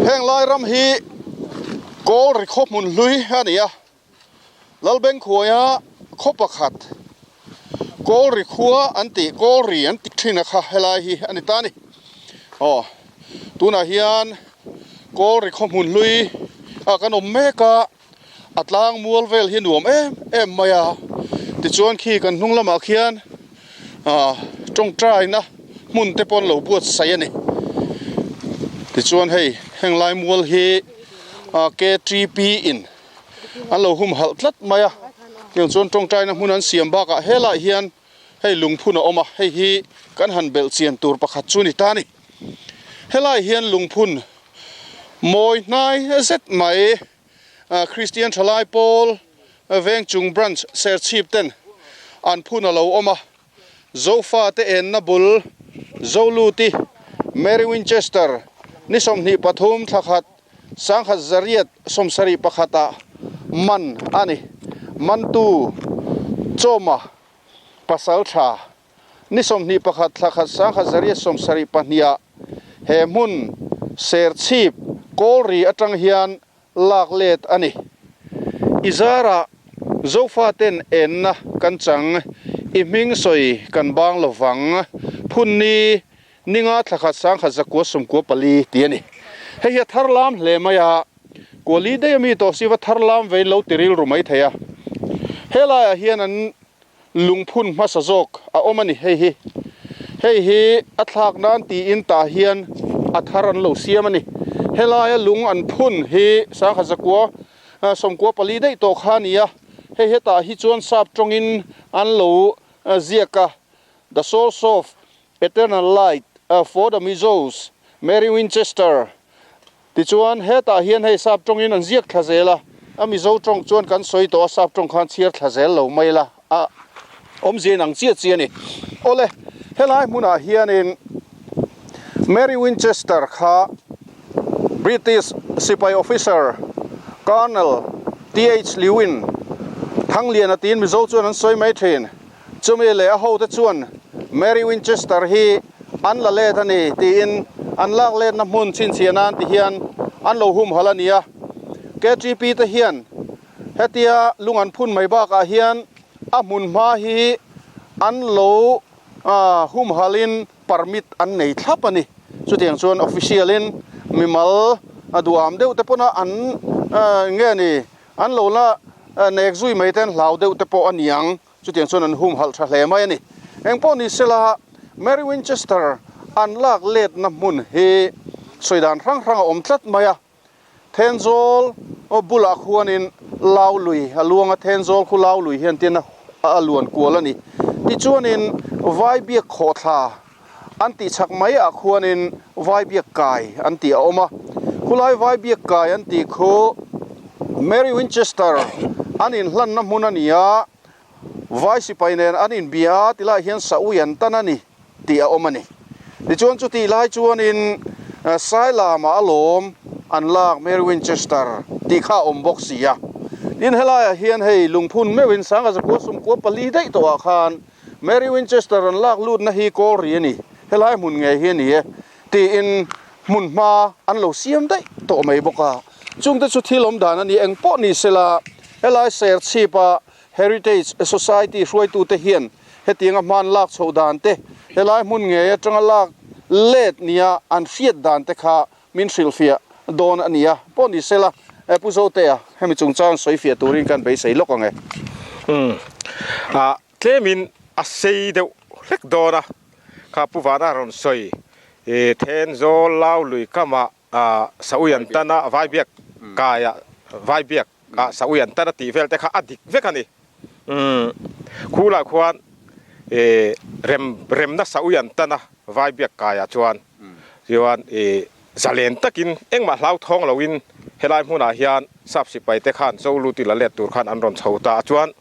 Heng lai ram hi Kawl ri khaw hmun hlui a ni a, Lalbengkhuaia khaw pakhat Kawl ri khua an tih Kawl ri an tih thin a kha helai hi a ni ta a ni. Aw tunah hian Kawl ri khaw hmun hlui ah kan awm mek a. A tlang mual vel hi nuam em em mai a, tichuan khi kan hnung lamah khian ah tawngtaina hmun te pawh an lo buatsaih a ni. Tichuan hei heng lai mual hi ah ktp in an lo humhalh tlat mai a, tiang chuan tawngtaina hmun an siam bakah helaiah hian hei lungphun a awm a, hei hi kan han belh chian tur pakhat chu a ni ta a ni. Helaiah hian lungphun Mawi hnai zet mai Kristian Thalai Pawl Vengchung Branch Serchhip ten an phun a lo awm a, Zofa te enna bul Zoluti Mary Winchester ni 23 thlakhat 1971 ah man a ni. Mantu Chawma Pasaltha Ni 21 thla khat 1972 ah he hmun Serchhip Kawlri atang hian lak let a ni. I zarah Zofaten enna kan chang, i hming sawi kan bang lo vang, phun ni ninga thla khat 1994 ti a ni. Hei hi a thar lam hle mai a, Kuali daih ami tawh si va thar lam vein lo ti rilru mai thei a. Helaiah hian an Lungphun hmasa zawk a awm a ni hei hi. Hei hi a thlak nan tiin tah hian a thar an lo siam a ni. Helaia lung an phun hi 1994 daih tawh kha a ni a, hei hetah hi chuan sap tawngin an lo ziak a, The Source of Eternal Light for the Mizos, Mary Winchester. Tichuan, hetah hian hei sap tawngin an ziak thla zel a, a Mizo tawng chuan kan sawi tawh a, sap tawng khan chhiar thla zel lo mai la, a awmzia in ang chiah chiah a ni. Awle, helai hmunah hianin Mary Winchester kha British sipai officer Colonel TH Lewin Thangliana tiin Mizo chuan an sawi mai thin. Chumi leh a hote chuan Mary Winchester hi an la let a ni tiin an lak letna hmun chhinchhiah nan ti hian an lo humhalh a ni a. KTP te hian hetia lung an phun mai bakah hian a hmun hma hi an lo humhalhin permit an nei thlap a ni. Chutiang chuan official in mimal a duham deuh te pawn a an nge ni An lo la nek zui mai ten hlau deuh te pawh a ni ang. Chutiang chuan an humhalh tha hle mai a ni. Eng pawh ni sela, Mary Winchester an lak letna hmun hi sawi dan hrang hrang a awm tlat mai a. Thenzawl bulah khuanin Lau lui a luang a, Thenzawl khu Lau lui hian tin a luan kual a ni. Tichuanin Vaibiak khawhthla an tih chhak mai ah khuanin Vaibiak kai an tih a awm a, khulai Vaibiak kai an tih khu Mary Winchester an inhlanna hmun a ni a, Vai sipai nen an inbia a tilai hian Saui an tan a ni tih a awm a ni. Tichuan chutih lai chuanin Sailama a lawm an lak Mary Winchester tih kha a awm bawk si a. Tin helaiah hian hei lungphun meuhin 1994 daih tawhah khan Mary Winchester an lak lutna hi kawl ri a ni, helai hmun ngei hi a ni e, tiin hmun hma an lo siam daih tawh mai bawk a. Chungte chu thil awm dan a ni, eng pawh ni sela, helai Serchhipa Heritage Society hruaitute hian hetianga hman lak chhoh dan te, helai hmun ngei atanga lak let nia an hriat dan te kha min hrilhfiah dawn a ni a, pawh ni sela, Pu Zotea, hemi chungchang sawifiah turin kan beisei lawk ang e. Umm. Ah, tlemin a sei deuh hlek dawn a, kha Pu Vana rawn sawi, i Thenzawl Lau lui kamah Saui an tan a, Vaibiak kaiah Vaibiak ah Saui an tan a tih vel te kha a dik vek a ni. Umm, khulah khuan i rem remna Saui an tan a, Vaibiak kaiah chuan chuan i zalen takin engmah hlauthawng loin helai hmunah hian sap sipai te khan Zoluti la let tur khan an rawn chho ta a chuan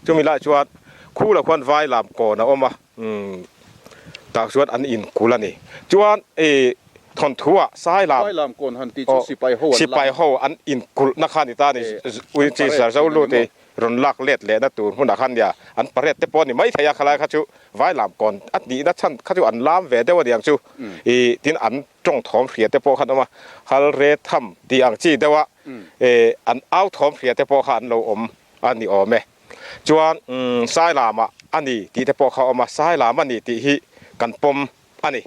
chumi lai chuan khulah khuan vai lam kawn a awm a umm tah chuan an inkulh a ni. Chuan i. Thawnthu-ah Sailam Sailam kawn han tih chu sipai ho an lam. Sipai ho an inkulhna kha a ni ta a ni. Ui chi Zarzo lut i rawn lak let lehna tur hmunah khan nia an parade te pawh a ni mai thei a, khalai kha chu Vailam kawn a nihna chhan kha chu an lam ve deuh a niang chu. I tin an tawng thawm hria te pawh khan awm a, hal re tham tih ang chi deuha an au thawm hria te pawh kha an lo awm a ni awm e. Chuan Sailamah a ni tih te pawh kha a awm a, Sailam a ni tih hi kan pawm a ni.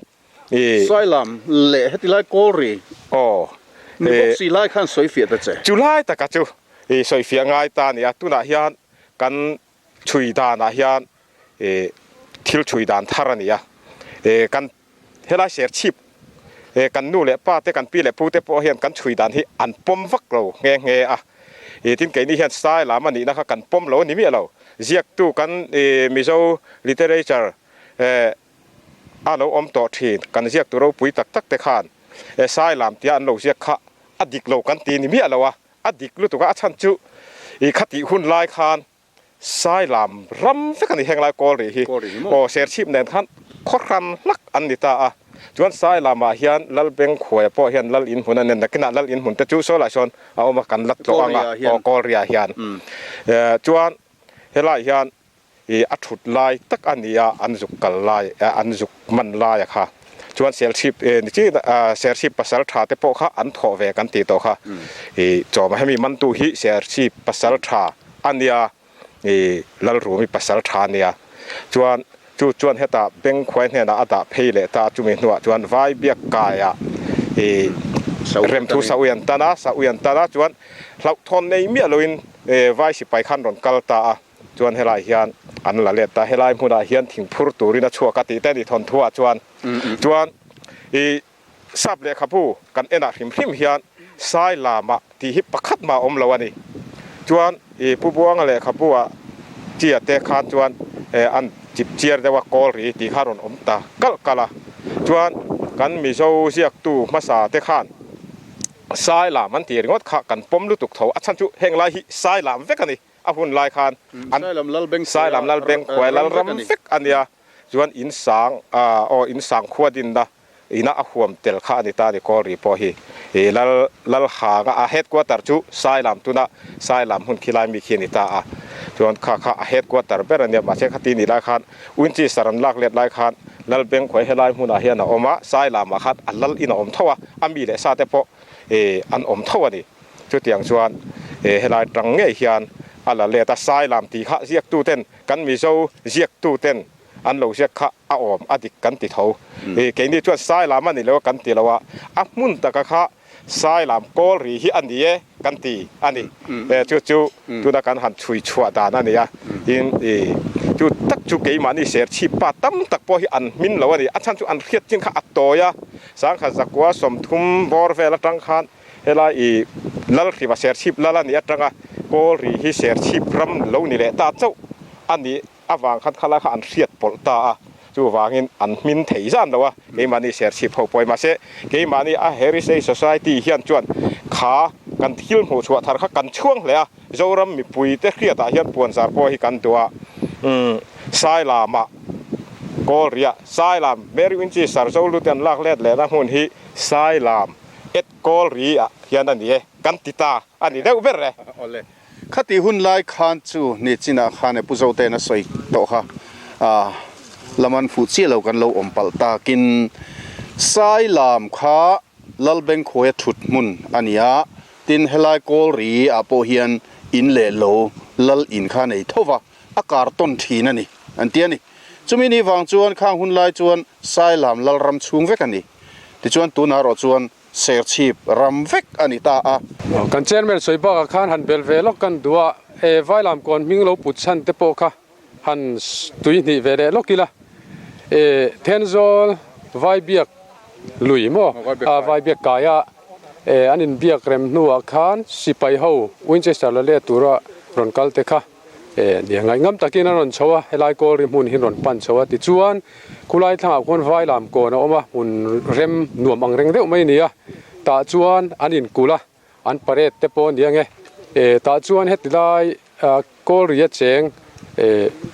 I. Sailam leh heti lai kawl ri. Aw. Ni bawk si lai khan sawi fiah ta che. Chu lai taka chu i sawi fiah ngai ta a ni a, tunah hian kan chhui danah hian i thil chhui dan thar a ni a, i kan helai ser chhip i kan nu leh pa te kan pi leh pu te pawh hian kan chhui dan hi an pawm vak lo nghe nghe a, i tin keini hian Sailam a nihna kha kan pawm lo a ni miah lo, ziaktu kan i Mizo literature e. A lo awm tawh thin. Kan ziaktu ropui tak tak te khan e Sailam tia an lo ziak kha a dik lo kan ti ni miah lo a, a dik lutuk a, a chhan chu i khatih hun lai khan Sailam ram vek a ni heng lai kawl rih hi aw Serchhip nen khan khaw hran hlak an ni ta a, chuan Sailamah hian Lalbengkhuaia pawh hian Lal in hmun a nen nakinah Lal in hmun te chu saw lai sawn a awm a kan la tlawh ang a aw Kawlriah hian chuan helaiah hian I a thut lai tak a ni a, an zuk kal lai, an zuk man lai a kha. Chuan Serchhip ni chi Serchhip pasal tha te pawh kha an thawh ve kan tih tawh kha. I chawm hemi mantu hi Serchhip pasal tha a nia, i Lalrumi pasal tha a nia. Chuan chu chuan hetah Bengkhuai hnenah a dah phei leh ta a, chumi hnuah chuan Vai biak kaiah i Remthu Saui an tan a, Saui an tan a, chuan hlauhthawn nei miah loin Vai sipai khan rawn kal ta a. Chuan helai hian an la let ta, helai hmunah hian thing phur turin a chhuak a tih te a ni thawnthuah chuan. Chuan i sap lehkhabu kan enah hrim hrim hian sai lamah tih hi pakhat mah a awm lo a ni. Chuan i Pu Buanga lehkhabu ah tia te khan chuan an chip chiar deuh a kawl ri tih kha a rawn awm ta kalh kalh a. Chuan kan Mizo ziaktu hmasa te khan sai lam an tih ringawt kha kan pawm lutuk tho, a chhan chu heng lai hi sai lam vek a ni. A hun lai khan an Sailam Lalbeng khuai lalram vek a nia, chuan in sang aw in sang khua dinna ina a huam tel kha a ni ta a ni Kawlri pawh hi i lal Lalhanga a headquarter chu Sailam tuna Sailam hun khi lai mi khi a ni ta a, chuan kha kha a headquarter ber a nia mahse khati nih lai khan Winchester an lak let lai khan Lalbeng khuai helai hmunah hian a awm a, Sailamah khan a lal in a awm tho a, a mi leh sa te pawh an awm tho a ni. Chutiang chuan helai tang ngei hian a la let a, Sailam tih kha ziaktuten kan Mizo ziaktuten an lo ziak kha a awm a dik kan ti tho. Keini chuan Sailam a ni lo a kan ti lo a, a hmun taka kha Sailam kawl ri hi a ni e kan ti a ni. Chu chu tuna kan han chhui chhuah dan a ni a, tin chu tak chu keimahni serchhip pa tam tak pawh hi an hmin lo a ni. A chhan chu an hriat chin kha a tawi a, sangkhat zakua 30 bawr vel atang khan Helai i Lalhriva Serchhip lal a nih atanga Kawl ri hi Serchhip ram lo ni leh ta chauh a nih avang khan khalai kha an hriat pawlh ta a, chuvangin an hmin thei zan lo a, keimahni Serchhip ho pawh hi. Mahse, keimahni a Heritage Society hian chuan kha kan thil hmuh chhuah thar kha kan chhuang hle a, Zoram mipuite hriatah hian puanzar pawh hi kan duh a, Sailamah Kawl ria Sailam Mary Winchi Sarzo lute an lak let lehna hmun hi Sailam Et kawl ri ah hian a ni e, kan ti ta a ni deuh ber e. Awle, khati hun lai khan chu ni chinah khan e Pu Zoten a sawi tawh kha, ah lam an fuh chiah lo kan lo awm palh takin Sai lam kha Lalbengkhuaia thut hmun a ni a, tin helai kawl ri ah pawh hian in leh lo lal in kha nei tho va, a kar tawn thin a ni an ti a ni. Chumi ni vang chuan khang hun lai chuan Sailam lalram chhung vek a ni. Tichuan tunah erawh chuan Serchhip ram vek a ni ta a. Kan chairman sawi bakah khan han bel ve lawk kan duh a, e Vailam kawn hming lo put chhan te pawh kha han tui hnih ve leh lawk ila, e Thenzawl Vaibiak lui maw a Vaibiak kaia e an inbiak rem hnuah khan sipai ho Winchester la let tura rawn kal te kha E nia, ngaihngam takin a rawn chho a, helai kawl ri hmun hi rawn pan chho a, tichuan khulai thlangah khuan vailam kawn a awm a, hmun rem nuam ang reng deuh mai a ni a, tah chuan an inkulh a, an parade te pawh a ni ang e, e tah chuan heti lai kawl ri a cheng e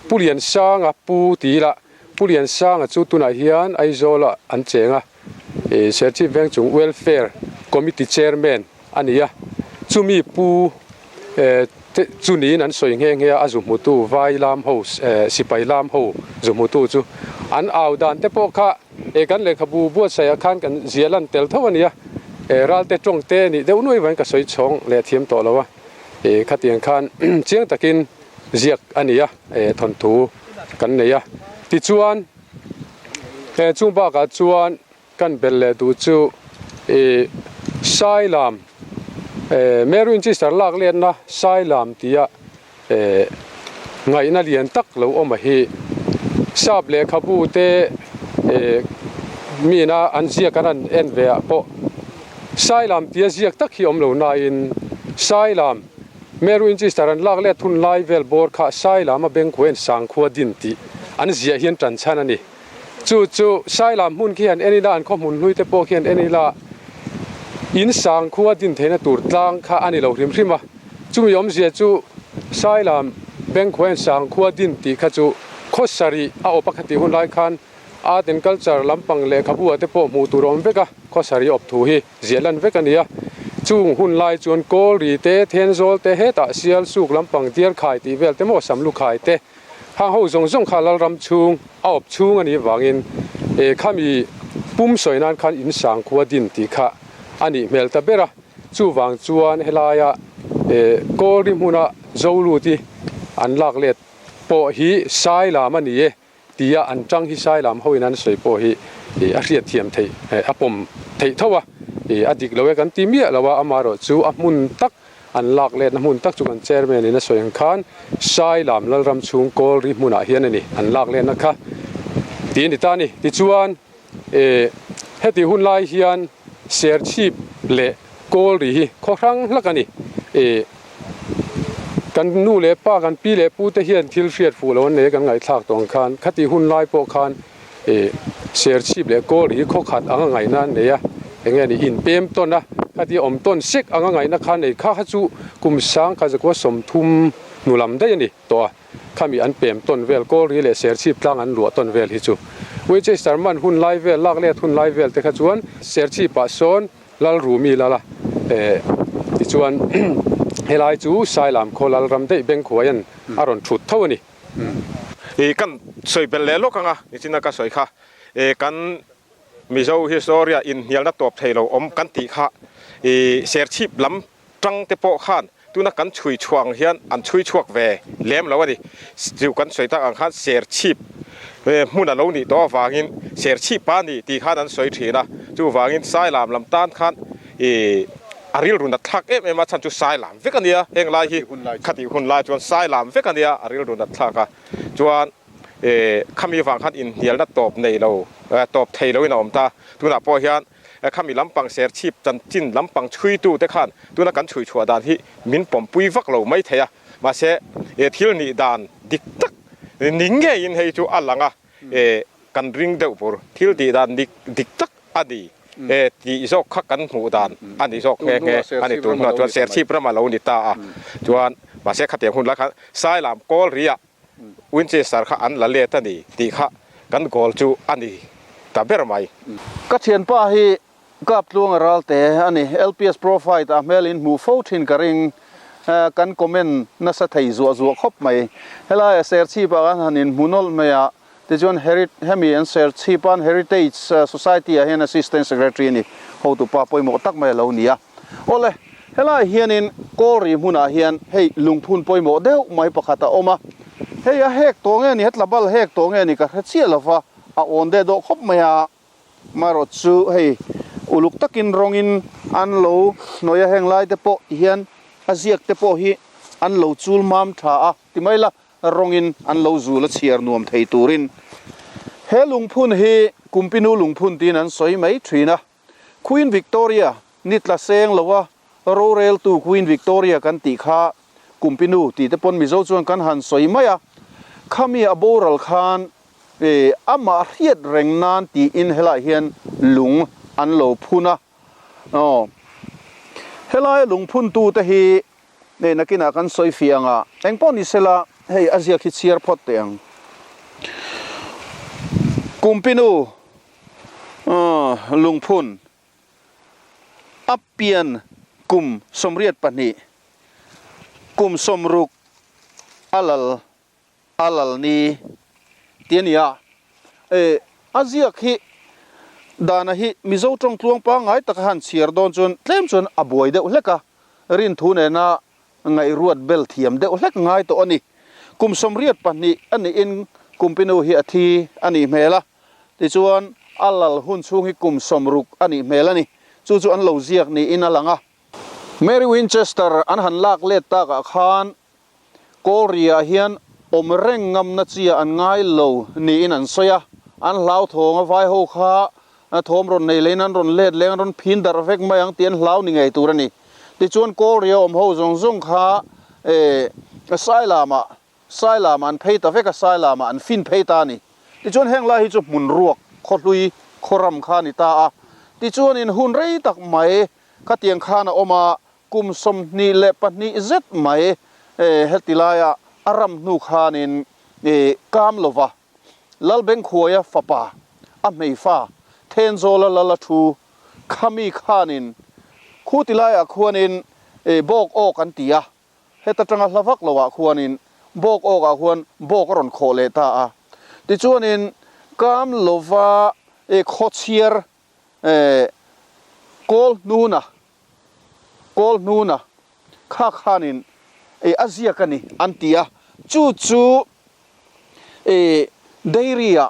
Pu Liansanga pu ti ila, Pu Liansanga chu tunah hian Aizawlah an cheng a, e. Serchhip Vengchung Welfare Committee Chairman a ni a, chumi pu te chu niin an sawi nghe nghe a, a zu hmutu vai lam ho sipai lam ho zu hmutu chu an au dan te pawh kha e kan lehkhabu buatsaih ah khan kan zia lan tel tho a ni a, ralte tawng te nih deuh nuai vangin ka sawi chhawng leh thiam tawh lo a, khatiang khan chiang takin ziak a ni a, thawnthu kan nei a, tichuan chung bakah chuan. Kan belh leh duh chu i Sailam Mary Winchester lak letna Sailam tia ngaihna lian tak lo awm a hi. Sap lehkhabu te mina an ziak an han en ve ah pawh Sailam tia ziak tak hi awm lo nain Sailam Mary Winchester an lak let hun lai vel bawr kha Sailam a bengkhuain sangkhua din tih an ziah hian tan chhan a ni. Chu chu Sailam hmun khi han en ila, an khaw hmun hlui te pawh khi han en ila, in sang khua din theihna tur tlang kha a ni lo hrim hrim a. Chumi awmzia chu Sailam Bengkhuain sang khua din tih kha chu khaw sarih a awp a khatih hun lai khan Art and Culture lampang lehkhabu ah te pawh hmuh tur a awm vek a, khaw sarih awp thu hi ziah lan vek a ni a. Chung hun lai chuan Kawlri te, Thenzawl te, hetah Sialsuk lampang Diarkhai tih vel te maw Samlukhai te, Hang ho zawng zawng kha Lalram chhung a awp chhung a nih vangin e khami pum sawi nan khan in sang khua din tih kha a nih hmel ta ber a, chuvang chuan helaia e Kawlri hmuna Zolut hi an lak let pawh hi Sailam a ni e tia an tang hi Sailam hoin an sawi pawh hi a hriat thiam theih a pawm theih tho a, a dik lo e kan ti miah lo a, amaherawhchu a hmun tak An lak letna hmun tak chu kan chairman in a sawi ang khan Sailam Lalram chhung Kawlri hmunah hian a ni an lak letna kha tih a ni ta a ni. Tichuan eh heti hun lai hian Serchhip leh Kawlri hi khaw hrang hlak a ni. Eh kan nu leh pa kan pi leh pu te hian thil hriat fuh lo an nei a kan ngaihthlak tawh ang khan khati hun lai pawh khan Ih Serchhip leh Kawlri hi khaw khat anga ngaihna an nei a, eng nge ni inpem tawn a, khati awm tawn sek anga ngaihna kha nei kha kha chu kum sang kha zakua 30 hnu lam daih a ni tawh a, khami an pem tawn vel Kawlri leh Serchhip tlang an luah tawn vel hi chu Winchester man hun lai vel lak let hun lai vel te kha chuan Serchhip ah sawn Lalrumi lal a, eh tichuan helai chu Sailam khaw Lalram daih Bengkhuaian a rawn thut tho a ni. I kan sawi belh leh lawk anga nichina ka sawi kha i kan Mizo history ah inhnialna tawp thei lo awm kan tih kha i Serchhip lam tang te pawh khan tuna kan chhui chhuah ang hian an chhui chhuak ve lem lo a ni. Chu kan sawi tak ang khan Serchhip hmun a lo nih tawh avangin Serchhip a ni tih khan an sawi thin a, chuvangin Sailam lam tan khan I a rilru nat thlak em em a, chhan chu sai lam vek a nia, heng lai hi khatih hun lai chuan sai lam vek a nia, a rilru nat thlak a, chuan e khami vang khan inhnialna tawp nei lo, tawp thei loin a awm ta, tunah pawh hian khami lampang serchhip chanchin lampang chhuitu te khan tuna kan chhui chhuah dan hi min pawmpui vak lo mai thei a, mahse e thil nih dan dik tak ni ngeiin hei chu a lang a, e kan ring deuh bur, thil tih dan dik dik tak a ni e tih zawk kha kan hmuh dan a ni zawk nghe nghe a ni tun hnuah chuan Serchhip ram a lo ni ta a chuan mahse khatiang hun lai khan Sailam Kawlriah Winchester kha an la let a ni tih kha kan goal chu a ni ta ber mai. Ka thianpa hi Kap tluang a ral te a ni. LPS profile ah hmel in hmuh fo thin ka ring. Kan comment nasa thei zuah zuah khawp mai. Helai a Serchhip ah khan han in hmu nawlh mai a, tichuan hemi an Serchhip an Heritage Society ah hian Assistant Secretary a ni. Hotupa pawimawh tak mai a lo ni a. Awle, helai hianin Kawlri hmunah hian hei lungphun pawimawh deuh mai pakhat a awm a. Hei a hek tawh nge ni, hetla bal hek tawh nge ni ka hre chiah lova, a awn deh dawh khawp mai a. Marawt chu hei uluk takin rawngin an lo hnawih a, heng lai te pawh ti hian a ziak te pawh hi an lo chul mam tha a ti mai la, rawngin an lo zul a chhiar nuam thei turin. He lungphun hi Kumpinu lungphun tiin an sawi mai thin a, Queen Victoria ni tla seng lo a roreltu Queen Victoria kan tih kha Kumpinu tih te pawn Mizo chuan kan han sawi mai a, khami a boral khan E, amah hriat reng nan tiin helaiah hian lung an lo phun a. Aw, helaia lung phuntute hi e nakinah kan sawi fiah ang a, engpawh ni sela hei a ziak hi chhiar phawt teh ang. Kumpinu. Lungphun a pian kum 82, kum 60 a lal a lal ni tih a ni a. A ziak hi dana hi Mizo tawng tluang pangngai taka han chhiar dawn chuan tlem chuan a buai deuh hlek a, rinthu nena ngaihruat bel thiam deuh hlek ngai tawh a ni. Kum 82 a niin Kumpinu hi a thi a nih hmel a, tichuan a lal hun chhung hi kum 60 a nih hmel a ni. Chu chu an lo ziak niin a lang a. Mary Winchester an han lak let takah khan Kawlriah hian awm reng ngamna chia an ngai lo niin an sawi a, an hlauthawng a vai ho kha thawm rawn nei leiin an rawn let leng an rawn phin darh vek mai ang tih an hlau ni ngei tur a ni. Tichuan Kawlria awm ho zawng zawng kha Sailamah Sailamah an phei ta vek a, Sailamah an fin phei ta a ni. Tichuan heng lai hi chu hmun ruak khawhlui khawram kha a ni ta a. Tichuanin hun rei tak mai khatiang khan a awm a, Kum 22 zet mai heti laia a ram hnu khanin kam lova Lalbengkhuaia fapa a hmeifa Thenzawla lal a thu khami khanin khu ti laiah khuanin bawk awk an ti a, heta tanga hla vak loah khuanin bawk awkah khuan bawk a rawn khawh leh ta a. Tichuanin kam lova khawchhiar kawl hnuna Kawl hnuna kha khanin a ziak a ni an ti a, chu chu dairy ah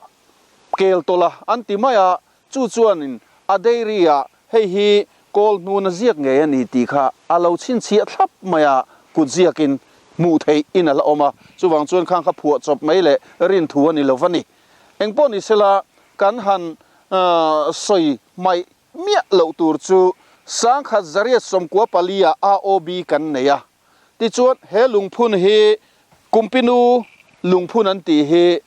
kel tawlh a an ti mai a, chu chuanin a dairy ah hei hi kawl hnuna ziak ngei a ni tih kha a lo chhinchhiah thlap mai a, kut ziakin hmuh theih in a la awm a, chuvang chuan khang kha phuah chawp mai leh rinthu a ni lo va ni. Engpawh ni sela kan han sawi hmaih Miah loh tur chu 1994 ah AOB kan nei a, tichuan he lungphun hi Kumpinu lungphun an tih hi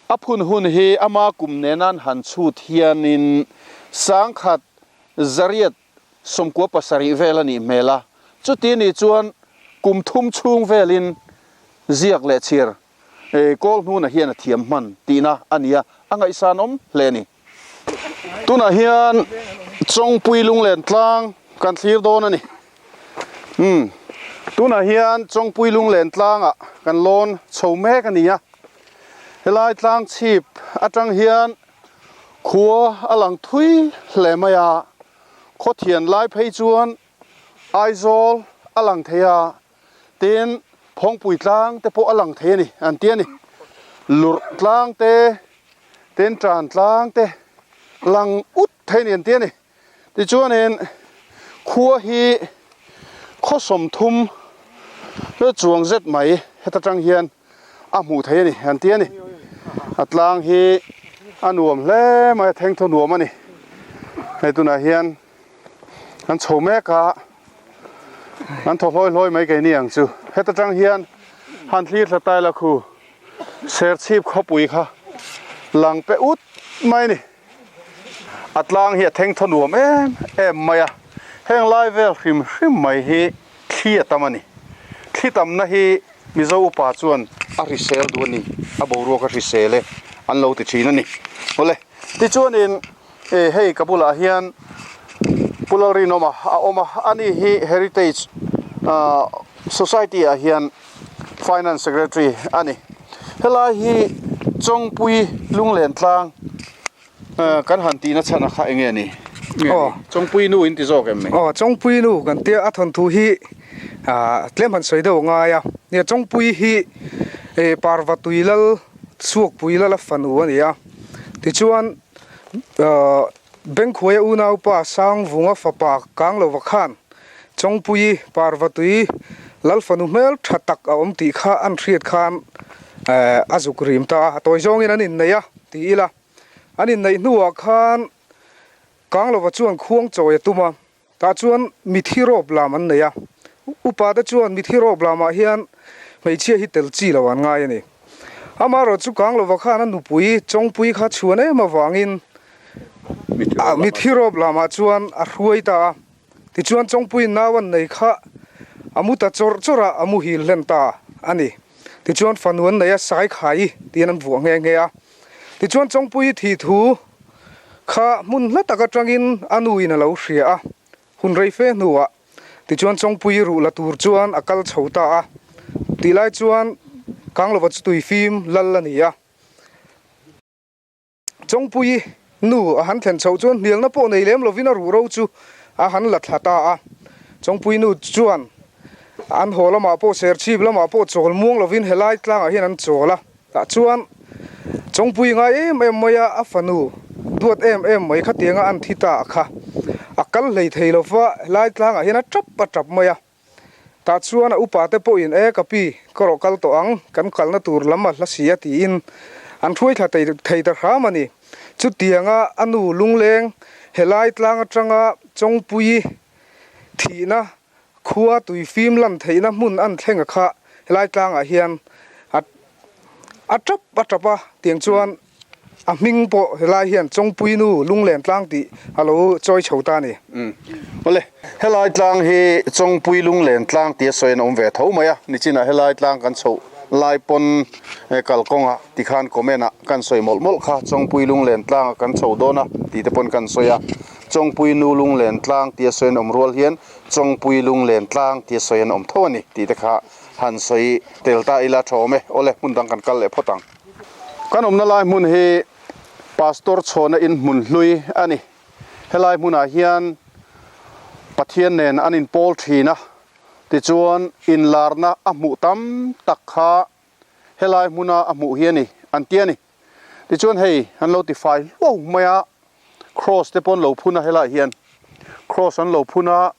a phun hun hi ama kum nena an han chhut hianin 1997 vel a nih hmel a, chuti nih chuan kum thum chhung velin ziak leh chhir kawl hnuna hian a thiam hman tihna a ni a, a ngaihsanawm hle a ni. Tunah hian Chawngpui lunglen tlang kan thlir dawn a ni. Umm tunah hian Chawngpui lunglen tlangah kan lawn chho mek a ni a. Helai tlang chhip atang hian khua a lang thui hle mai a. Khawthian lai phei chuan Aizawl a lang thei a, tin Phawngpui tlang te pawh a lang thei a ni an ti a ni. Lurh tlang te Tin tan tlang te lang ut thei ni an ti a ni. Tichuanin khua hi khaw 30 chuang zet mai heta tang hian a hmuh thei a ni an ti a ni. A tlang hi a nuam hle mai a, thengthaw nuam a ni. Hei tunah hian an chho mek a, an thaw hlawi hlawi mai keini ang chu. Heta tang hian han thlir thla tai la khu. Serchhip khawpui kha lang pe ut mai a ni. A tlang hi a theng thaw nuam em em mai a, heng lai vel hrim hrim mai hi thli a tam a ni. Thli tamna hi Mizo upa chuan a hrisel duh a ni, a boruak a hrisel e an lo ti thin a ni. Awle, tichuanin hei ka bulah hian Pu Lalrinawma a awm a, ani hi Heritage Society ah hian Finance Secretary a ni. Helai hi Chawngpui Lunglen tlang kan han tihna chhan a kha enge ni? Aw. Chawngpui nu in ti zawk em ni? Aw, Chawngpui nu kan tia a thawnthu hi tlem han sawi deuh a ngai a. Nia Chawngpui hi Parvatui lal Suakpui lal a fanu a ni a. Tichuan Bengkhuaia unaupa Sangvunga fapa Kanglova khan Chawngpuii Parvatui Lalfanu hmel tha tak a awm tih kha an hriat khan a zuk rim ta a, a tawi zawngin an inneih a ti ila. An inneih hnuah khan Kanglova chuan khuang chawi a tum a, tah chuan mithi rawp lam an nei a. Upa te chuan mithi rawp lamah hian hmeichhia hi tel chi lo an ngai a ni. Amaherawhchu chu Kanglova khan a nupui Chawngpuii kha chhuan em avangin mithi rawp lamah chuan a hruai ta a. Tichuan Chawngpuiin nau an nei kha a mu ta chawrh chawrh a, a muhil hlen ta a ni. Tichuan fanu an nei a, Saikhai tiin an vuah nghe nghe a. Tichuan Chawngpuii thih thu Kha hmun hla tak atangin a nuin a lo hria a, hun rei fe hnuah tichuan Chawngpui ruh la tur chuan a kal chho ta a, tih lai chuan Kanglova chu tui fim lal a ni a. Chawngpui nu a han thlen chhoh chuan hnialna pawh nei lem lovin a ruh ro chu a han la thla ta a. Chawngpui nu chuan an haw lamah pawh serchhip lamah pawh chawl muang lovin helai tlangah hian an chawl a. Tah chuan Chawngpui ngai em em mai a, a fanu duat em em mai khatianga an thi ta kha a kal hlei thei lo va, helai tlangah hian a tap a tap mai a. Tah chuan a upa te pawhin e ka pi ka rawh kal tawh ang, kan kalna tur lam a hla si a tiin an hruai thla thei ta hram a ni. Chutianga a nu lungleng helai tlang atanga Chawngpui thihna khua tui fim lan theihna hmun an thleng a kha helai tlangah hian a a tap a tap a tiang chuan A hming pawh helai hian Chawngpuinu Lunglen tlang tih a lo chawi chho ta a ni. Awle, helai tlang hi Chawngpui Lunglen tlang tia sawi an awm ve tho mai a, nichinah helai tlang kan chhoh lai pawn kalkawngah tikhan comment ah kan sawi mawlh mawlh kha Chawngpui Lunglen tlangah kan chho dawn a tih te pawn kan sawi a, Chawngpui Nu Lunglen tlang tia sawi an awm rual hian Chawngpui Lunglen tlang tia sawi an awm tho a ni tih te kha han sawi tel ta ila tha awm e. Awle, hmun dang kan kal leh phawt ang. Kan awmna lai hmun hi Pastor chhawna in hmun hlui a ni. Helai hmunah hian Pathian nen an inpawl thin a, tichuan inlarna a hmuh tam tak kha helai hmuna a hmuh hi a ni an ti a ni. Tichuan hei an lo tifai hluau mai a, Kraws te pawh an lo phun a helaiah hian Kraws an lo phun a,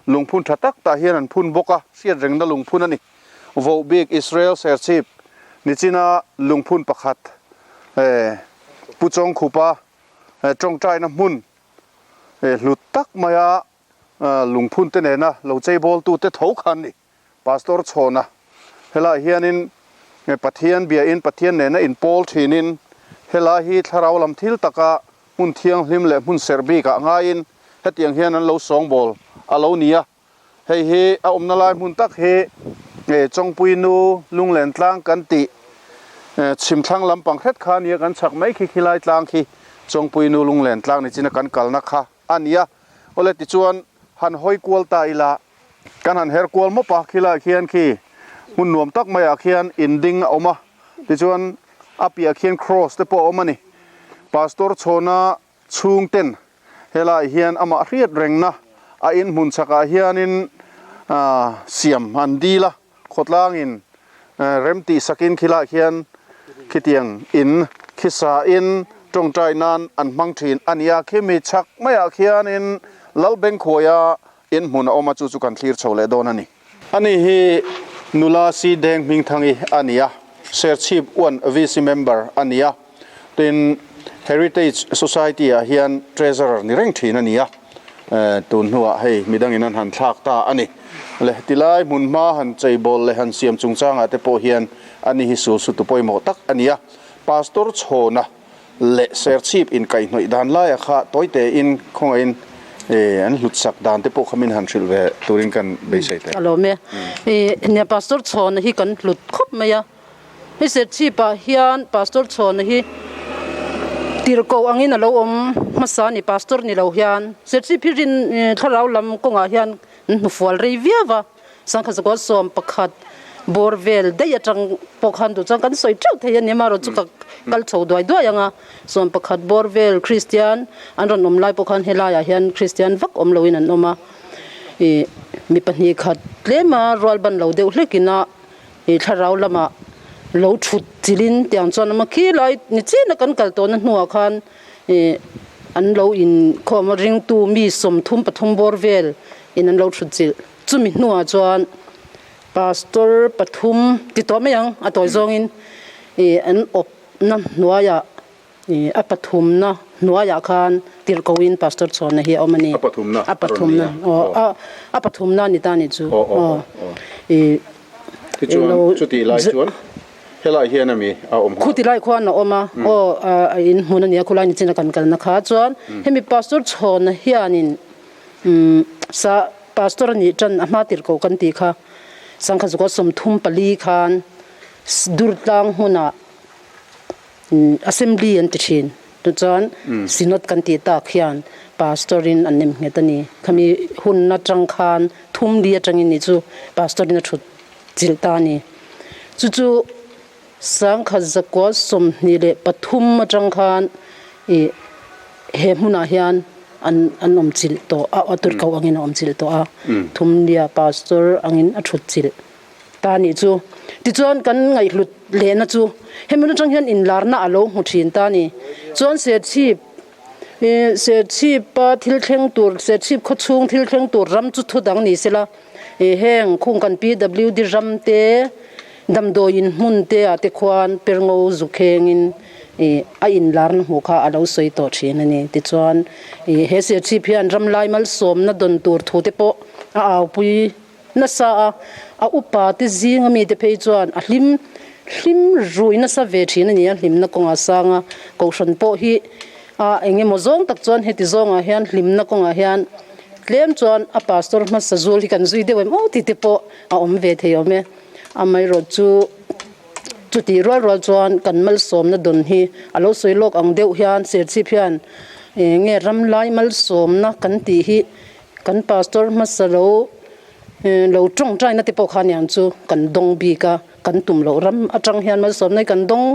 lungphun tha tak tah hian an phun bawk a, hriat rengna lungphun a ni. Vohbik Israel Serchhip nichina lungphun pakhat Pu Chawngkhupa tawngtaina hmun hlut tak maia lungphun te nena lo cheibawltute tho kha an ni. Pastor Chhawna helaiah hianin Pathian biain Pathian nena inpawl thinin helai hi thlarau lam thil taka hmun thianghlim leh hmun serh bikah ngaiin hetiang hian an lo sawngbawl a lo ni a. Hei hi a awmna lai hmun tak hi Chawngpui nu Lunglen tlang kan tih chhimthlang lampang hret kha a nia kan chhak mai khi khilai tlang khi Chawngpui nu Lunglen tlang nichina kan kalna kha a ni a. Awle tichuan han hawi kual ta ila kan han her kual mawp a khilaiah khian khi hmun nuam tak maiah khian in ding a awm a tichuan a piah khian cross te pawh a awm a ni. Pastor Chhawna chhung ten helaiah hian amah hriat rengna a in hmun chhakah hianin aah siam an dil a khawtlangin rem tih sakin khilaiah khian khitiang in khisa in tawngtai nan an hmang thin a ni a khimi chhak maiah khianin Lalbengkhuaia In hmun a awm a, chu chu kan thlir chho leh dawn a ni. Ani hi nula Si Deng Hmingthangi a ni a, Serchhip Uan VC member a ni a, tin Heritage Society ah hian Treasurer ni reng thin a ni a, tun hnuah hei midangin an han thlak ta a ni. Le tilai hmun hma han cheibawl leh han siam chungchangah te pawh hian ani hi sul sutu pawimawh tak a ni a, Pastor Chhawna leh Serchhip inkaihhnawih dan laia kha tawitein khawngaihin an hlutsak dan te pawh kha min han hrilh ve turin kan beisei teh. A lawm e. Nia Pastor Chhawna hi kan hlut khawp mai a. Hei Serchhipah hian Pastor Chhawna hi tirhkoh angin a lo awm hmasa a ni Pastor ni lo hian. Serchhip hi rin thlarau lam kawngah hian an hnufual rei viau a. Sangha zakua 11 bawr vel daih atang pawh khan duh chuan kan sawi teuh thei a ni amaherawh chu ka kal chho duai duai ang a, 11 bawr vel Kristian an rawn awm lai pawh khan helaiah hian Kristian vak awm loin an awm a, ih mi pahnih khat tlema rual ban lo deuh hlekin a ih thlarau lamah lo thut chilhin tiang chuan a khi lai ni chin a kan kal tawhna hnuah khan ih an lo inkhawm a ringtu mi 33 bawr vel in an lo thut chilh. Chumi hnuah chuan Pastor pathum ti tawh mai ang a tawi zawngin ih an awpna hnuaiah ih a pathumna hnuaiah khan tirhkohin Pastor chhawnna hi a awm a ni. A pathumna a pathumna aw a a pathumna a ni ta nih chu aw ih Tichuan chutih lai chuan helai hian ami a awm nghal. Khuti lai khuan a awm a aw a in hmun a nia khulai nichina kan kalna kha chuan hemi Pastor chhawnna hianin umm sa Pastor a nih tan a hma tir ko kan tih kha sangkhat zuka 34 khan Durtlang hmunah assembly an ti thin. Chu chuan Synod kan tih tak hian Pastor in an nem nghet a ni. Khami hun atang khan thum li atangin ni chu Pastor in a thut chilh ta a ni. Chu chu 1923 atang khan ih he hmunah hian an an awm chilh tawh a, a turko angin a awm chilh tawh a, thum lia Pastor angin a thut chilh. Ta nih chu. Tichuan kan ngaihhlut lehna chu hemi atang hian inlarna a lo hmu thin ta ni. Chuan Serchhip Serchhip a thil thleng tur Serchhip khaw chhung thil thleng tur ram chu thu dang ni sela heng khung kan PWD ram te damdawi in hmun te ah te khuan perngo zu khengin a inlarna hmuh kha a lo sawi tawh thin a ni. Tichuan he Serchhip hian ram lai malsawmna dawn tur thu te pawh a aupui. Nasa a, a upa te zinga mite phei chuan a hlim hlim rui nasa ve thin a ni a, hlimna kawngah sanga kohhran pawh hi a eng emaw zawng tak chuan heti zawngah hian hlimna kawngah hian tlem chuan a pastor hmasa zul hi kan zui deuh em aw tih te pawh a awm ve thei awm e. Amaherawh chu chutih rual rual chuan kan malsawmna dawn hi a lo sawi lawk ang deuh hian Serchhip hian eng nge ramlai malsawmna kan tih hi Kan pastor hmasa lo lo tawngtaina te pawh kha aniang chu kan dawng bik a, kan tum loh ram atang hian malsawmna hi kan dawng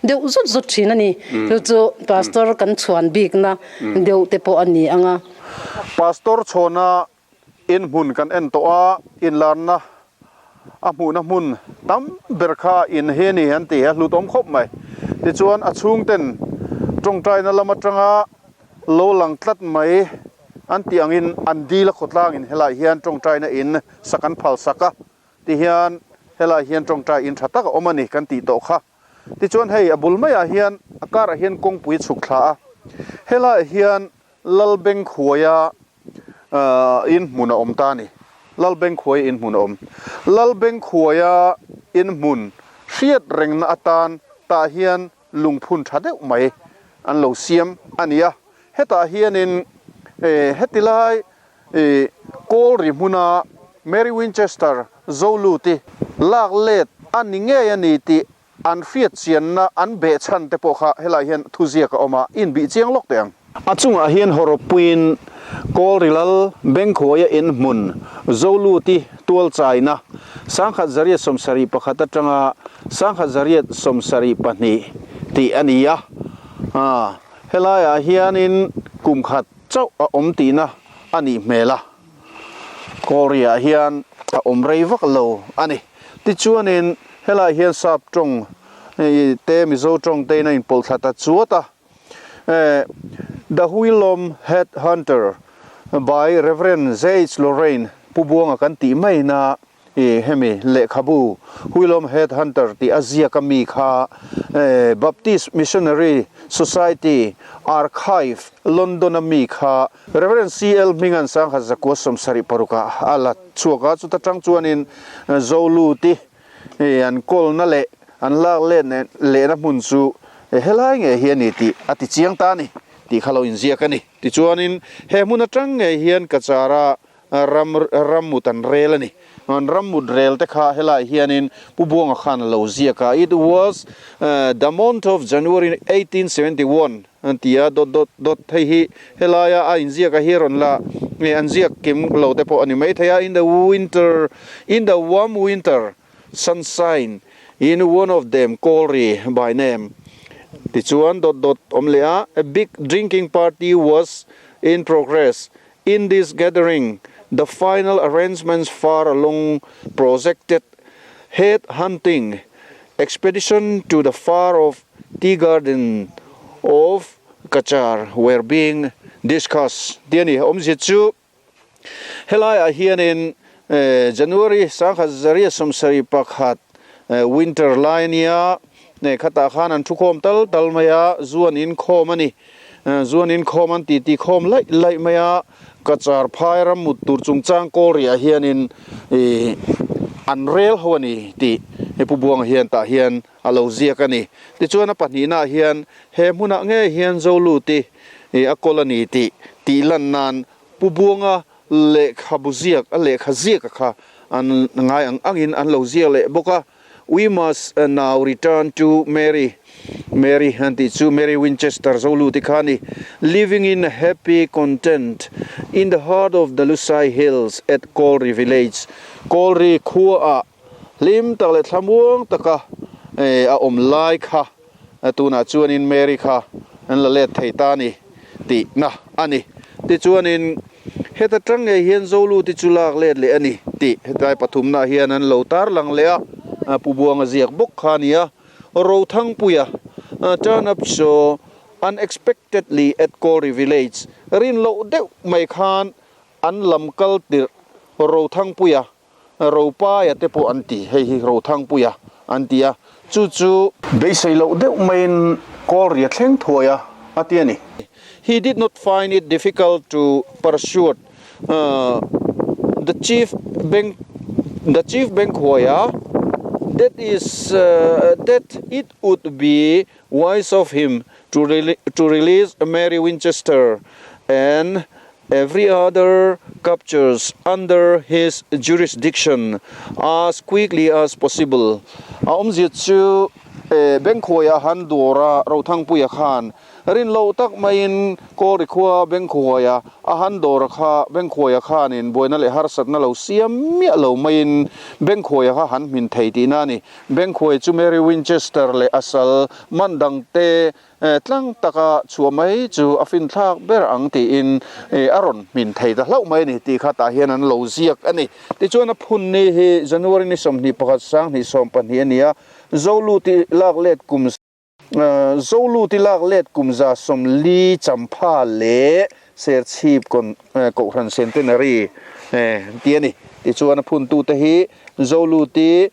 deuh zawt zawt thin a ni. Chu chu pastor kan chhuan bikna deuh te pawh a ni ang a. Pastor chhawna inhmun kan en tawh a, inlarna a hmuhna hmun tam ber kha in hi a ni an ti a, hlutawm khawp mai. Tichuan a chhungten tawngtaina lam atanga lo lang tlat mai an tih angin an dil a khawtlangin helai hian tawngtaina in sak an phal sak a tihian helai hian tawngtai in tha tak a awm a ni kan tih tawh kha. Tichuan hei a bul maiah hian a karah hian kawngpui chhuk thla a, helaiah hian Lalbengkhuaia in hmun a awm ta a ni. Lalbengkhuaia in hmun a awm. Lalbengkhuaia in hmun hriat rengna atan tah hian lungphun tha deuh mai an lo siam a ni a. Hetah hianin heti lai Kawlri hmuna Mary Winchester Zoluti lak let a ni ngei a ni tih An hriat chianna an beh chhan te pawh kha helaiah hian thuziak a awm a, inbih chiang lawk teh ang. A chungah hian hawrawppuiin Kawlrilal Bengkhuaia in hmun Zoluti tualchaina 1971 atanga 1972 tih a ni a, helaiah hianin kum khat chauh a awm tihna a nih hmel a, Kawlriah hian a awm rei vak lo a ni. Tichuanin helaiah hian sap tawng te Mizo tawng te in a inpawlh thla ta chuat a. The Huilawm Head Hunter by Rev. J.H. Lorraine Pu Buanga kan tih maina hemi lehkhabu Huilawm Head Hunter tih a ziak a mi kha Baptist Missionary Society Archive London a mi kha Rev. CL Hmingan 1976 ah a la chhuak a, chuta tang chuanin Zoluti an kawlna leh an lak let lehna hmun chu helai ngei hi a ni tih a ti chiang ta a ni tih kha lo inziak a ni. Tichuanin he hmun atang ngei hian Kachara ram rammut an rel a ni. An rammut rel te kha helaiah hianin Pu Buanga khan a lo ziak a, It was the month of January 1871 an ti a, dot dot dot hei hi helaia a inziak a hi rawn la nge an ziak kim lo te pawh a ni maithei a, In the winter, in the warm winter sunshine in one of them Kawlri by name tichuan dot dot awm leh a, A big drinking party was in progress In this gathering, the final arrangements far along projected head hunting expedition to the far off tea garden of Cachar were being discussed. Tih a ni. Awmzia chu helaiah hianin January 1971 winter lai ania khatah khan an thukhawm tal tal mai a, zu an inkhawm a ni. Zuan inkhawm an titi khawm laih laih mai a, Cachar phai ram mut tur chungchang Kawlriah hianin ih an rel ho a ni tih he Pu Buanga hian tah hian a lo ziak a ni. Tichuan a pahnihnaah hian he hmunah ngei hian Zoluti ih a kawl a ni tih tih lan nan Pu Buanga lehkhabu ziak a lehkha ziaka kha an ngai ang angin an lo ziak leh bawk a. We must now return to Mary, Mary an tih chu Mary Winchester Zolu te kha a ni, living in happy content in the heart of the Lusai Hills at Kawlri village, Kawlri khuaah hlim tak leh thlamuang taka a awm lai kha tunah chuanin Mary kha an la let thei ta a ni tihna a ni. Tichuanin heta tang ngei hian Zolu te chu lak let leh a ni tih hetlai pathumnaah hian an lo tarlang leh a, Pu Buanga ziak bawk kha a ni a. Rothangpuia turn up so unexpectedly at Kawlri village rin loh deuh mai khan an lam kal tirh Rothangpuia Ropaia te pawh an ti, hei hi Rothangpuia an ti a, chu chu. Beisei loh deuh maiin Kawlria thleng thuai a, a ti a ni. He did not find it difficult to persuade the chief bank the chief Bengkhuaia that is that it would be wise of him to to release Mary Winchester and every other captures under his jurisdiction as quickly as possible. A awmzia chu Bengkhuaia han dawra Rothangpuia khan Rin loh tak maiin Kawlri khua Bengkhuaia a han dawr a kha Bengkhuaia khanin buaina leh harsatna lo siam miah lo maiin Bengkhuaia kha han hmin thei tihna a ni. Bengkhuai chu Mary Winchester leh a sal man dangte tlang taka chhuah mai chu a finthlak ber ang tiin a rawn hmin thei ta hlauh mai a ni tih kha tah hian an lo ziak a ni. Tichuan a phun ni hi January ni 21 2020 a ni a, Zoluti lak let kum Zoluti lak let kum 40 champha leh Serchhip Kohhran Centenary tih a ni. Tichuan a phuntute hi Zoluti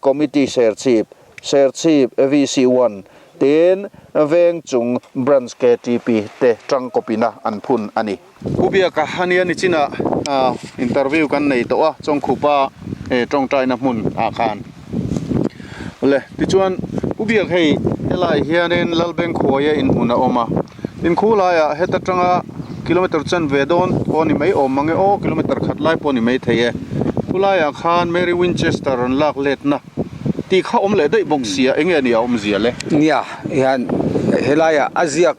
Committee Serchhip, Serchhip VC1 tin Vengchung Branch ktp te tangkawpina an phun a ni. Pu Biaka a nia nichinah interview kan nei tawh a, Chawngkhupa tawngtaina hmun ah khan. Le, tichuan Pu Biak hei helai hianin Lalbengkhuaia inhmun a awm a, tin khu laiah heta tanga kilometer chanve dawn pawh a ni mai awm mange aw, kilometer khat lai pawh a ni mai thei e. Khu laiah khan Mary Winchester an lak letna tih kha awm leh daih bawk sia, enge a nih a awmzia le? Nia, hian helaiah a ziak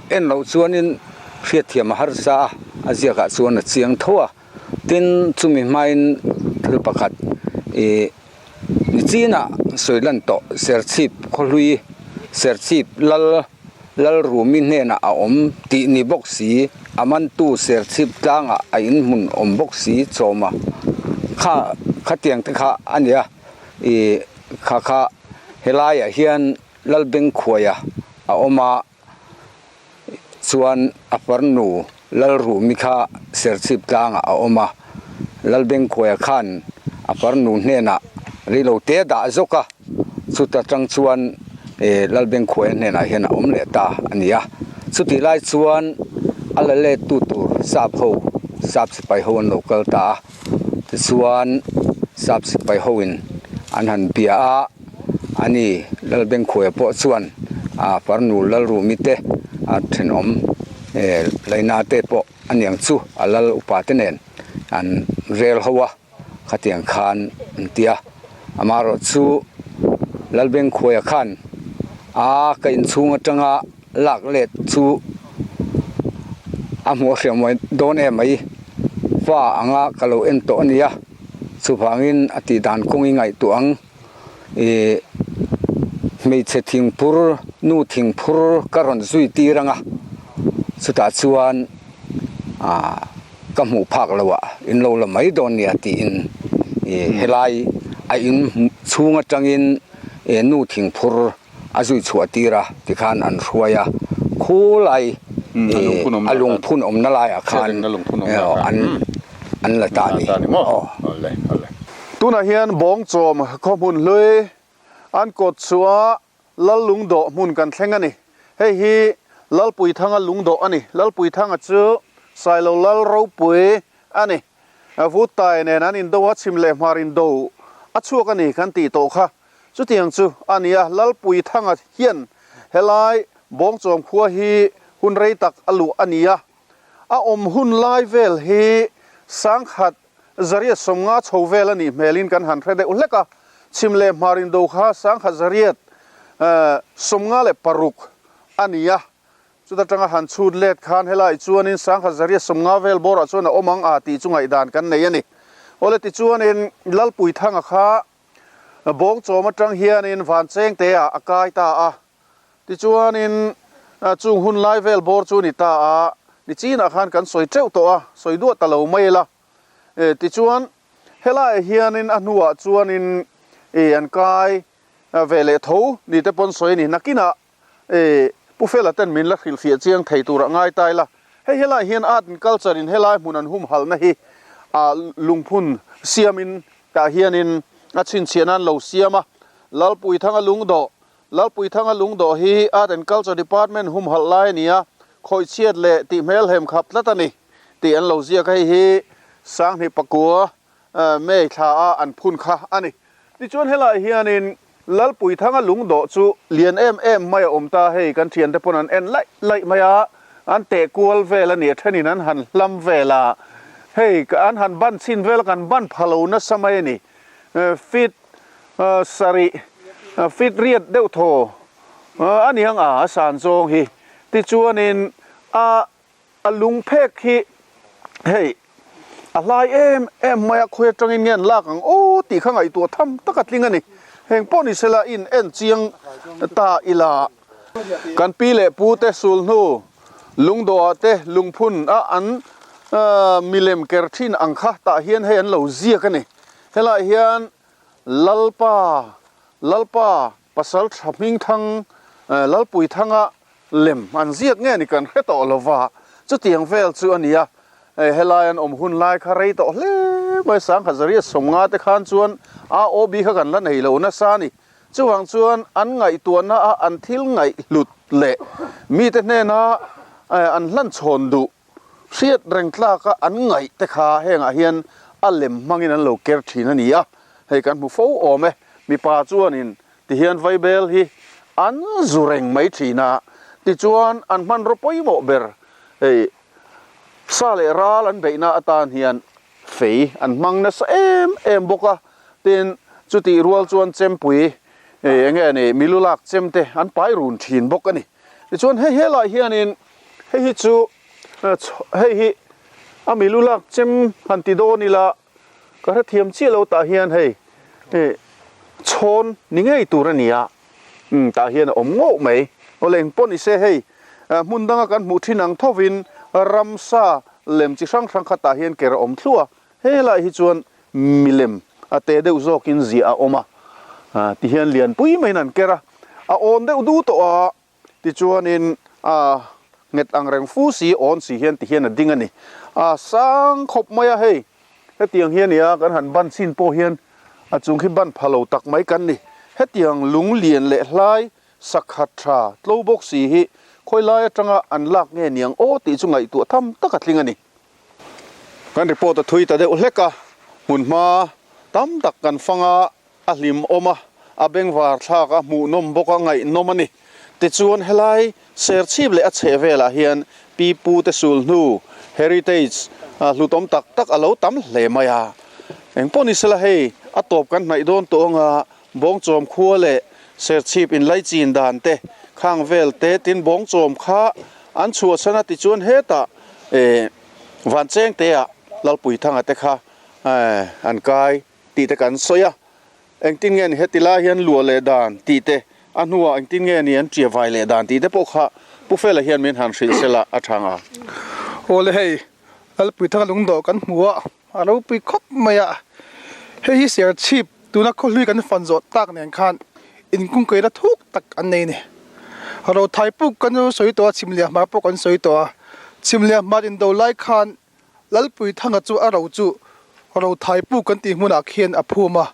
en loh chuanin Hriatthiam a harsa a, a ziakah chuan a chiang tho a. Tin, chumi hmain thil pakhat ih ni chinah sawi lan tawh Serchhip khawhlui, Serchhip lal Lalrumi hnenah a awm tih ni bawk si, a mantu Serchhip tlangah a inhmun awm bawk si chawma kha khatiang te kha a ni a, ih kha kha helaiah hian Lalbengkhuaia a awm a. Chuan a farnu Lalrumi kha Serchhip tlangah a awm a, Lalbengkhuaia khan a farnu hnenah rilo te dah zawk a, chuta tang chuan Lalbengkhuaia hnenah hian a awm leh ta a ni a. Chutih lai chuan a la let tu tur sap ho, sap sipai ho an lo kal ta a, tichuan sap sipai ho in an han bia a. Ani Lalbengkhuaia pawh chuan a farnu Lalrumi te a thenawm Laina te pawh aniang chu a lal upa te nen an rel ho a, khatiang khan an ti a. Amaherawh chu Lalbengkhuaia khan a ka inchhung atanga lak let chu a hmuh a hriam mai dawn em mai, fa anga ka lo en tawh a nia, chuvangin a tih dan kawng i ngaihtuah ang. Ih hmeichhe thingphur nu thingphur ka rawn zui tir ang a chutah chuan ah ka hmuh phak loh ah in lo la mai dawn nia tiin ih helai a in chhung atangin ih nu thingphur a zui chhuah tir a tikhan an hruai a khulai ih a lungphun awmna laiah khan an an la ta a ni. Tunah hian Bawngchawm khaw hmun hlui an kawt chhuah Lal Lungdawh hmun kan thleng a ni. Hei hi Lalpuithanga Lungdawh a ni. Lalpuithanga chu Sailo Lal ropui a ni. Vuttai nen an indo a, chhim leh hmar indo a chhuak a ni kan tih tawh kha. Chutiang chu a ni a, Lalpuithanga hian helai Bawngchawm khua hi hun rei tak a luh a ni a. A awm hun lai vel hi 1050 chho vel a nih hmelin kan han hre deuh hlek a. Chhim leh hmar indo kha 1856 a ni a, chuta tanga han chhut let khan helai chuanin 1850 vel bawrah chuan a awm ang a tih chu ngaihdan kan nei a ni. Awle tichuanin Lalpuithanga kha Bawngchawm atang hianin Vanchengte-ah a kai ta a, Tichuanin chung hun lai vel bawr chu ni ta a, nichinah khan kan sawi teuh tawh a, sawi duah ta lo mai ila. Tichuan helaiah hianin a hnuah chuanin an kai ve leh tho ni te pawn sawi a ni. Nakinah Pu Fela ten min la hrilhfiah chiang thei turah ngai ta ila. Hei helaiah hian art and culture in helai hmun an humhalhna hi lungphun siamin tah hianin a chhinchhiah nan lo siam a, Lalpuithanga lungdawh Lalpuithanga lungdawh hi Art and Culture Department humhalh lai a ni a, khawih chhiat leh tih hmelhem khap tlat a ni tih an lo ziak a, hei hi Sanghnih pakua May thla a an phun kha a ni. Tichuan helaiah hianin Lalpuithanga lungdawh chu lian em em mai a awm ta, hei kan thiante pawn an en laih laih mai a, an teh kual vel a ni, a thenin an han hlam vel a, hei an han ban chhin vel a kan ban pha lo nasa mai a ni, feet Sarih feet riat deuh thaw a ni ang a, a san zawng hi. Tichuanin a a lung phek hi hei a hlai em em mai a, khawi atangin nge an lak ang aw tih kha ngaihtuah tham tak a tling a ni. Heng pawh ni sela in en chiang ta ila. Kan pi leh pu te sul hnu lungdawhah te lungphun a an milem ker thin ang kha tah hian hei an lo ziak a ni. Helaiah hian Lalpa, Lalpa pasal tha hmingthang Lalpuithanga lem an ziak nge ni kan hre tawh lo va, chutiang vel chu a ni a. Helai an awm hun lai kha rei tawh hle mai, 1950 te khan chuan AOB kha kan la nei lo nasa a ni. Chuvang chuan an ngaihtuahna a an thil ngaihhlut leh mite hnena an hlanchhawn duh Hriat reng tlaka an ngaih te kha hengah hian a lem hmangin an lo ker thin a ni a, hei kan hmu fo awm e. Mipa chuanin tihian vaibel hi an zu reng mai thin a, tichuan an hmanraw pawimawh ber hei sa leh ral an beihna atan hian fei an hmang nasa em em bawk a, tin chutih rual chuan chempui eng nge ni milu lak chem te an pai run thin bawk a ni. Tichuan hei helaiah hianin Hei hi chu hei hi a milu lak chem han ti dawn ila ka hrethiam chiah lo tah hian hei chhawn ni ngei tur a ni a umm tah hian a awm ngawh mai awle eng pawh ni se hei hmun danga kan hmuh thin ang thovin ramsa lem chi hrang hrang kha tah hian ker a awm thluah a helai hi chuan milem a te deuh zawkin ziah a awm a tihian lianpui maiin an ker a a awn deuh du tawh a. Tichuanin a nghet ang reng fu si, awn si hian ti hian a ding a ni. A sang khawp mai a hei, hetiang hi a ni a, kan han ban chin pawh hian a chung khi ban pha lo tak mai kan ni. Hetiang lung lian leh hlai sakhat tha tlo bawk si hi khawi lai atanga an lak nge niang aw tih chu ngaihtuah tham tak a tling a ni. Kan report a thui ta deuh hlek a, hmunhma tam tak kan fang a, A hlim awm a, a bengvar thlak a, hmuhnawm bawk a, ngaihnawm a ni. Tichuan helai Serchhip leh a chheh velah hian pi pu te sul hnu, heritage, hlutawm tak tak a lo tam hle mai a. Engpawh ni sela hei a tawp kan hnaih dawn tawh anga Bawngchawm khua leh Serchhip inlaichin dan te khang vel te tin Bawngchawm kha an chhuahsan a tichuan hetah Vanchengte ah Lalpuithanga te kha an kai tih te kan sawi a, engtin nge ni heti lai hian luah leh dan tih te, a hnuah engtin nge ni an ṭia vai leh dan tih te pawh kha Pu Fela hian min han hrilh sela a ṭha nga. Aw le hei, Lalpuithanga lungdawh kan hmu a, a ropui khawp mai a, hei hi Serchhip tuna khawhlui kan fan zawh tak nen khan inkungkaihna thuk tak an nei a ni. Rothai puk kan sawi tawh a, Chhimliah hmar pawh kan sawi tawh a, Chhimliah hmar indo lai khan Lalpuithanga chu a ro chu Rothaipu kan tih hmunah khian a phum a.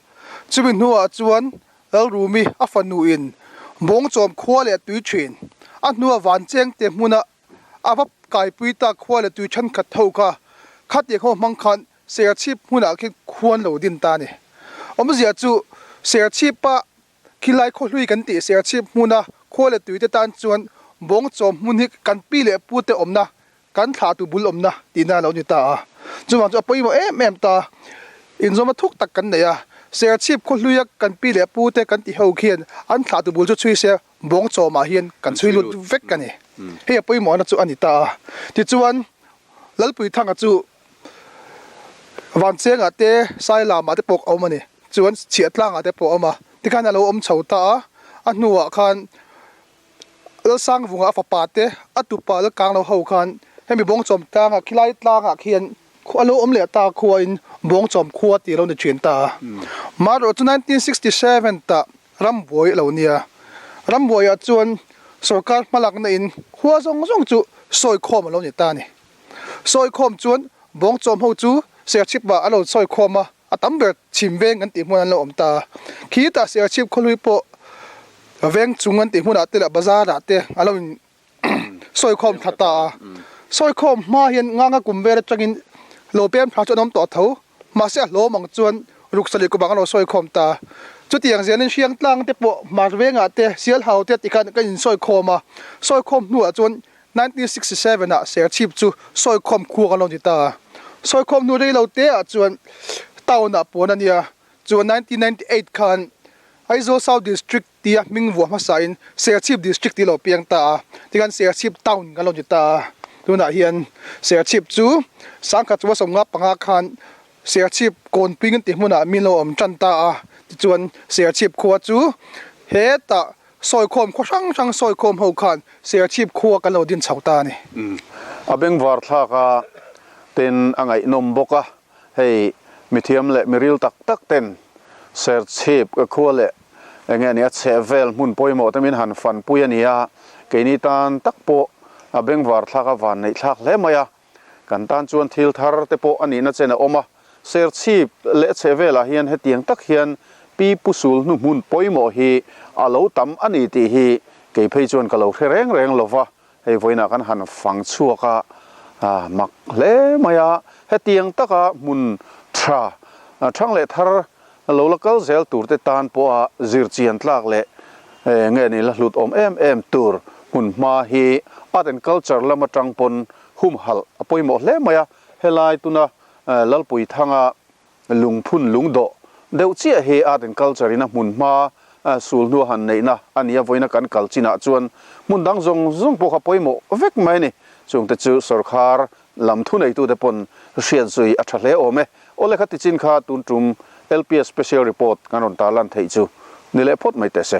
Chumi hnuah chuan Lalrumi a fanuin Bawngchawm khua leh tui thin. A hnua Vanchengte hmuna a va kaipui ta khua leh tui thenkhat ho kha khatiang ho hmang khan Serchhip hmunah khian khuan lo din ta a ni. Awmzia chu Serchhipa Khilai khawhlui kan tih Serchhip hmuna khua leh tuite tan chuan Bawngchawm hmun hi kan pi leh pute awmna Kan thlahtu bul awmna tihna a lo ni ta a, chuvang chu a pawimawh em em ta. Inzawmna thuk tak kan nei a, Serchhip khawhluia kan pi leh pu te kan ti ho khian an thlahtu bul chu chhui se Bawngchawmah hian kan chhui lut vek a ni. Hei a pawimawhna chu a ni ta a. Tichuan, Lalpuithanga chu Vanchengah te, Sailamah te pawh a awm a ni. Chuan Chhiahtlangah te pawh a awm a. Tikhan a lo awm chho ta a. A hnuah khan Lalsangvunga a fapa te, a tupa Lalkanglo ho khan hemi Bawngchawm tlangah khilai tlangah khian a lo awm leh ta khuain Bawngchawm khua tih a lo ni thin ta a. Marawh chu 1967 tah Rambuai a lo nia. Rambuaiah chuan sorkar hmalakna in khua zawng zawng chu sawikhawm a lo ni ta a ni. Sawikhawm chuan Bawngchawm ho chu Serchhip ah a lo sawikhawm a, a tam ber chhim veng an tih hmun an lo awm ta. Khitah Serchhip khawhlui pawh veng chung an tih hmunah te leh bazar ah te a lo in sawikhawm tha ta a. Sawikhawm hma hian Nganga kum vel atangin lo pem tha chu an awm tawh tho. Mahse a hlawm ang chuan Ruksali kum ang a lo sawikhawm ta. Chutiang zelin Hriangtlang te pawh Hmar vengah te Sialhau te tikhan kan insawikhawm a. Sawikhawm hnuah chuan 1967 ah Serchhip chu sawikhawm khuak an lo ni ta. Sawikhawm hnu rei lo te ah chuan town ah puan a nia. Chuan 1998 khan Aizawl South District tia hming vuah hmasa in Serchhip District tih a lo piang ta a. Tikhan Serchhip Town kan lo ni ta a. Tunah hian Serchhip chu sangkhat chunga 55 khan Serchhip kawnpui kan tih hmunah min lo awm tan ta a. Tichuan Serchhip khua chu hetah Sawikhawm khaw hrang hrang sawikhawm ho khan Serchhip khua kan lo din chho ta a ni. A bengvar thlak a, ten a ngaihnawm bawk a, hei mithiam leh miril tak tak ten Serchhip khua leh eng nge ni a chheh vel hmun pawimawh te min han fanpui a ni a, keini tan tak pawh a bengvar thlak a van neih thlak hle mai a. Kan tan chuan thil thar te pawh a nihna chen a awm a, Serchhip leh a chheh velah hian hetiang tak hian Pi Pu Sul hnu hmun pawimawh hi a lo tam a ni tih hi kei phei chuan ka lo hre reng reng lo va, hei vawiinah kan han fang chhuak a, mak hle mai a, hetiang taka hmun tha thang leh thar lo la kal zel tur te tan pawha zir chian tlak leh nge ni la hlut awm em em tur hmun hma hi art and culture lam atang pawn humhalh a pawimawh hle mai a, helai tuna Lalpuithanga lungphun lungdawh deuh chiah hi art and culture in a hmun hma sul hnua han neihna a nia vawiina kan kal chinah chuan hmun dang zawng zawng pawh kha pawimawh vek mai a ni, chungte chu sawrkhar lam thuneitute pawn hriat zui a tha hle awm e. Awle kha tichin kha tun tum LPS Special Report kan rawn tarlan theih chu ni leh phawt mai teh se.